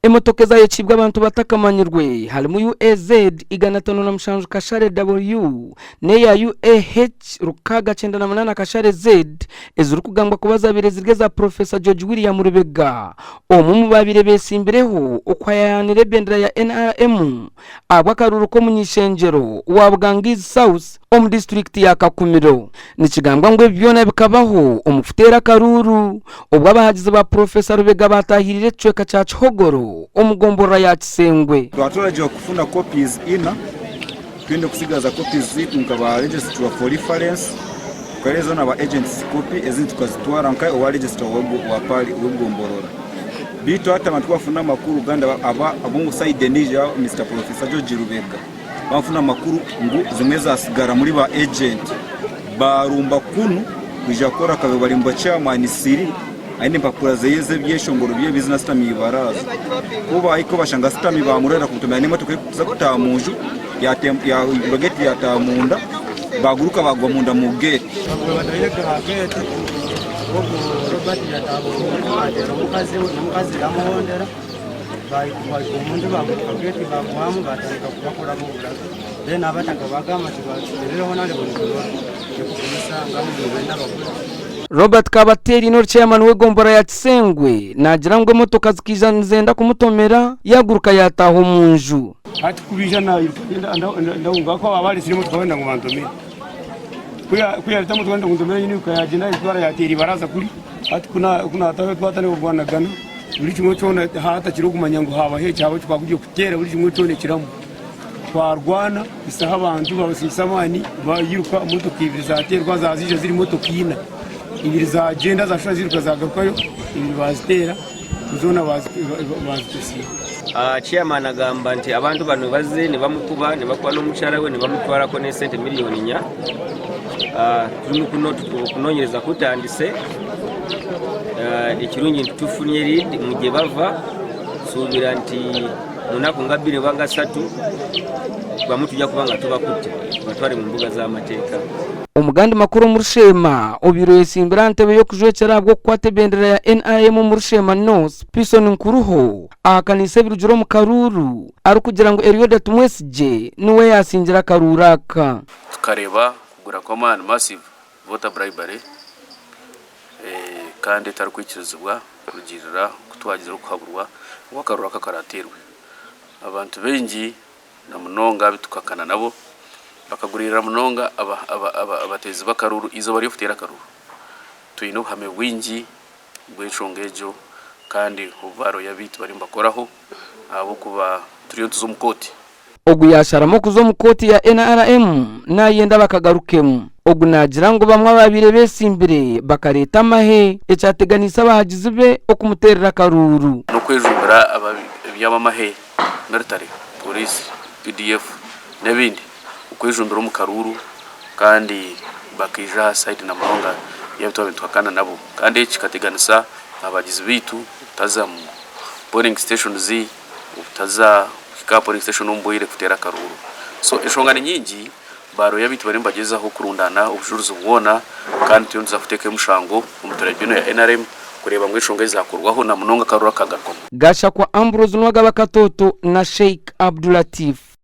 Emotoka ezayokiibwe abantu batakamanyirwe harimu UAZ 507 kashare W n'eya UAH 698 kashare Z ezirikugambwa kuba zabaire ziri eza Professor George William Lubega omwe omu babaire betsimbireho okuhayaanira ebendera ya NRM ahabw'akaruuru k'omuny'ishengyero wa Bugangizi South omu disiturikiti ya Kakumiro. Nikigambwa ngu ebi byona bikabaho omu kuteera akaruuru obu abahagizi ba Purofesa Lubega baataahiriire ekicweka kya Kihogoro omu gomborora ya Kisengwe. Twaturagiirwa kufuna copies ina, twine kusigaza copies zaitu nka ba registrar for reference, tukaheereza na ba agents copy ezindi tukazitwara nka owa registrar w'egomborora. Beitu hati abantu kubafuna amakuru kandi ab'omu side endiijo ya Mister Professor George Lubega bafuna amakuru ngu zimwe zasigara muri ba agent barumba kunu kwija kukora akabi bari ngu chairman siri aine empapura zeye z'ebyeshongoro bye bizina asitami ibaraza ku bahika bashanga asitami bamurorera kumutomera n'emotoka erikuza kutaaha munju yahingura gate yataaha munda baguruka bagwa munda mu gate. Robert Kabateeri n'ori chairman w'egombora ya Kisengwe naagira ngu emotoka zikaija nizenda kumutomera yaaguruka yaataaha omu nju. Hati ku baija nairuka ndahunga ahakuba baaba bareetsire emotoka benda ngu bantomere. Ku yaareeta emotoka arenda kuntomera nyiruka yaagyenda yaagitwara yaateera ibaraza kuri. Hati ku naataahayo twatandika kurwanagana buri kimwe kyona haatakiri okumanya ngu haabaho eki haabaho eki kwakugye kuteera buri kimwe kyona ekiramu. Twarwana kuhitsya ahu abantu babasiisa amaani bairuka emotoka ibiri zaateerwa zaaziija ziri motoka ina. Ibiri zaagyenda zaashuba ziiruka zaagarukayo ibiri baaziteera zoona baazitusiiba. Chairman agamba nti abantu banu bazze nibamukuba nibakuba n'omukyara we nibamutwarako n'esente miliyoni nya. Turimu okunonyereza kutandise. Ekirungi nti tufunye lead ngu gyebava nsuubira nti munaku nga bbiri oba nga satu bamu tujja kuba nga tubakutte tubatware mu mbuga z'amateeka. Omugandi makuru omuri Sheema obaire oyetsimbire aha ntebe y'okujwekyera ahabw'okukwata ebendera ya NRM omuri Sheema North, Pison Nkuruho ahakaniise ebirugire omu karuuru arikugira ngu Elioda Tumwesigye niwe yaasingire akaruuru aka. Tukareeba kugura kw'amaani, massive voter bribery, kandi etarikwikirizibwa kurugiirira oku twagizire okuhaburwa ngu akaruuru aka karateerwe. Abantu baingi na munonga abu tukakana nabo bakaguriirira munonga abateezi b'akaruuru eizooba ry'okuteera akaruuru. Twine obuhame bwingi bw'enshonga egyo kandi obu baarooya baitu bariyo nibakoraho ahabw'okuba turiyo nituza omu kooti. Ogu yaasharamu okuza omu kooti ya NRM naayenda bakagarukemu. Ogu naagira ngu bamwe abaabaire beetsimbire bakareeta amahe ekyateganiise abahagizi be okumuteerera akaruuru. N'okwejumbira eby'abamahe, military, police, PDF n'ebindi okwejumbira omu karuuru kandi bakaija aha sayidi na munonga y'abu twabaire nituhakana nabo kandi eki kikateganisa abahagizi baitu obutaza mu polling stations. Obutaza kuhika aha polling station omu bwire kuteera akaruuru. So enshonga ni nyingi, ba lawyer baitu bariyo nibagyezaho kurundaana obujurizi bwona kandi turiyo nituza kuteekayo omushango omu tribunal ya NRM kureeba ngu enshonga ezi zaakorwaho na munonga akaruuru aka kagarukamu. Gashakwa Ambrose Nuwagaba Katoto na Sheikh Abdulatif.